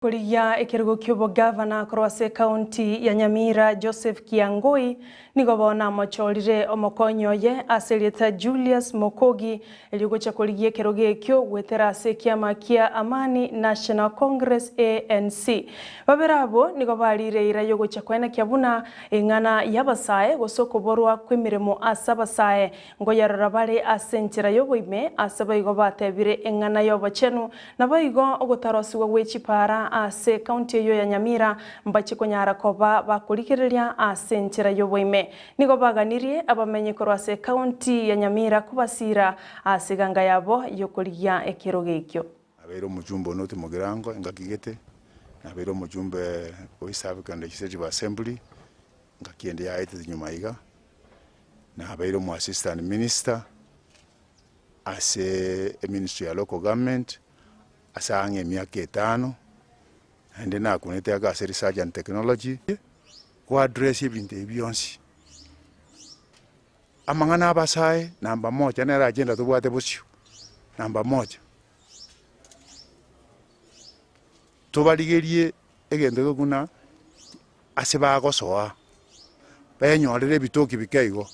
Korigia ekerogo ki'obogavana korwa ase ekaunti ya Nyamira Joseph Kiangoi nigo bono amochorire omokonyi oye ase erieta Julius Mokogi erio gocha korigia ekerogo ekio goetera ase ekiama kia Amani National Congress ANC. Babere abwo nigo barire eira y'ogocha koenekia buna eng'ana y'abasae gose okoborwa kw'emeremo ase abasae Nkoyarora bare ase enchera y'oboime, ase boigo batebire eng'ana y'obochenu, naboigo ogotarosigwa gwe chipaara ase ekaunti eyio ya Nyamira mbache konyara koba bakorigereria ase enchera y'oboime. Nigo baganirie abamenyi korwa ase ekaunti ya Nyamira kobasiira ase eganga yabo y'okorigia ekerogo ekio. Nabeire omochumbe o North Mugirango engaki gete, nabeire omochumbe o East African Legislative Assembly engaki ende yaetete nyuma iga. Nabeire omo assistant minister ase eministry ya local government ase ang'e emiaka etano, naende nakunete ake ase research and technology, go address ebinto ebi bionsi. Amang'ana abasae namba moja nere agenda tobwate bosio, namba moja. Tobarigerie egento eke buna ase bagosoa, benyorere ebitoki bike igo,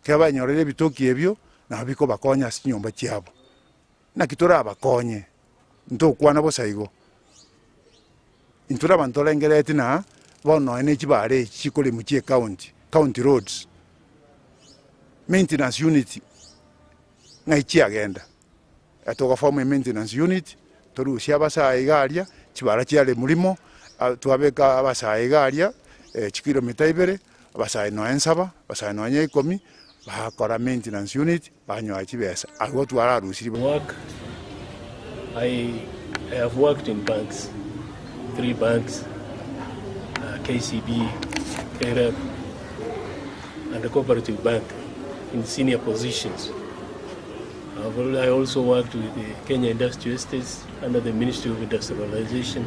ekero banyorire ebitoki ebio, nabo bikobakonya ase chinyomba chiabo. Naki torabakonye, ntokwana bosa igo, intwe na abanto torengereti na bono nonye na echibara echi chikoremwa chia ecounty, county roads, maintenance unit ng'ai chiagenda. Togaform emaintenance unit, torusie abasae iga aria, chibara chiaremwa rimo, twabeka abasae iga aria chikilomita ibere, abasae nonya nsaba, abasae nonya ikomi, bakora maintenance unit, banyoa chibesa, abwo twararusirie. Work, I I have worked in banks, three banks, uh, KCB, KREB, and the Cooperative Bank in senior positions. I also worked with the Kenya Industrial Estates under the Ministry of Industrialization.